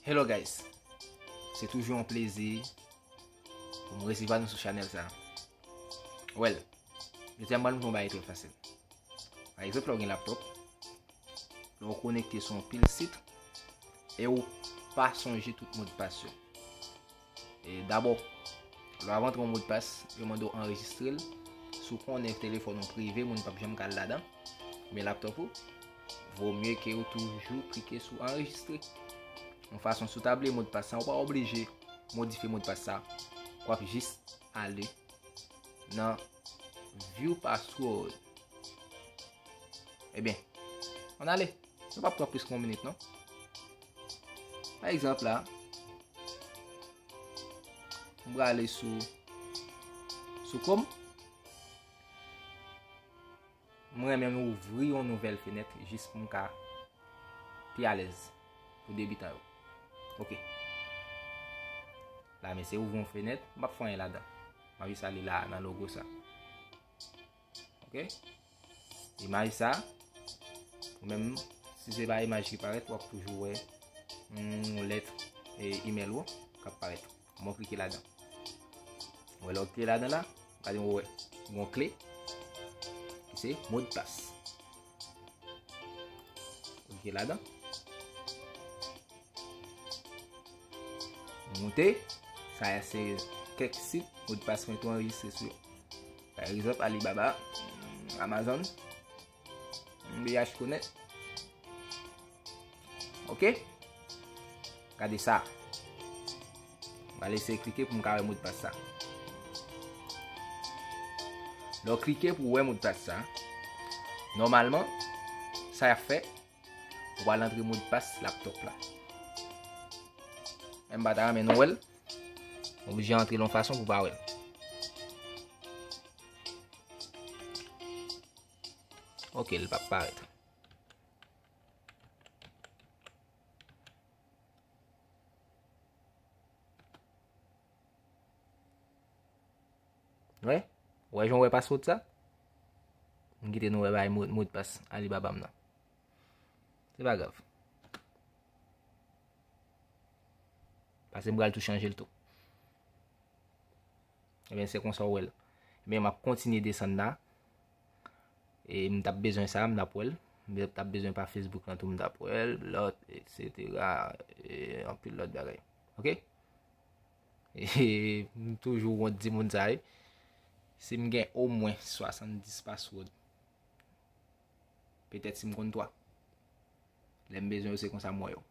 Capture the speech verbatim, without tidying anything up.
Hello guys, se toujou yon plezi pou m resevwa nou sou chanèl sa. Well, jodi a m pral montre yon bagay trè fasil. Pa egzanp, lè w gen laptòp, lè w konekte sou yon pil sit e w pa sonje tout modpas yo. E dabò, lè w ap antre yon modpas, yo mande w anrejistre l. Si w konnen telefòn ou prive, moun p ap janm ka al ladan. Men laptòp ou, vo mye ke w toujou klike sou anrejistre. Yon fason, si w ta bliye modpas sa, ou pa oblije modifye modpas sa. W ap jis ale nan view password. Ebyen, ann ale. Nou p ap pran plis ke yon minit, non. Pa egzanp la, m prale sou, sou Chrome. M renmen m ouvri yon nouvèl fenèt jis pou m ka pi alèz pou debitan yo. Ok. La, men se ouvri yon fenèt, m p ap fè anyen ladan. M ap jis ale la nan logo sa. Ok. Imaj sa, ou menm, si se pa imaj ki parèt, w ap toujou wè yon lèt e email ou k ap parèt. Mwen klike ladan. Wè lè w klike ladan la, gade w wè yon kle ki se modpas. Ou klike ladan. Moute. Sa a se kèk sit modpas mwen tou anrejistre sou yo. Pa egzanp, Alibaba, Amazon, B H Connect. Ok? Gade sa. M pral eseye klike pou m ka wè modpas sa. Lè w klike pou w wè modpas sa, nòmalman, sa y ap fè, ou pral antre modpas laptòp la. Men m pa ta renmen nou wè l. Oblije antre l yon fason pou w pa wè l. Ok, l p ap parèt. Wè? Wè jan w wè password sa? M kite nou wè bay mo, modpas Alibaba m nan. Se pa grav. Paske m pral tou chanje l tou. Ebyen, se konsa w wè l. Ebyen, m ap kontinye desann la. E m t ap bezwen sa, m t ap wè l. M t ap bezwen pa Facebook lan tou, m t ap wè l, lòt, etsetera. E anpil lòt bagay. Ok? E m toujou wont di moun sa yo. Si m gen omwen swasanndis password, petèt si m konn twa. Lè m bezwen yo, se konsa m wè yo.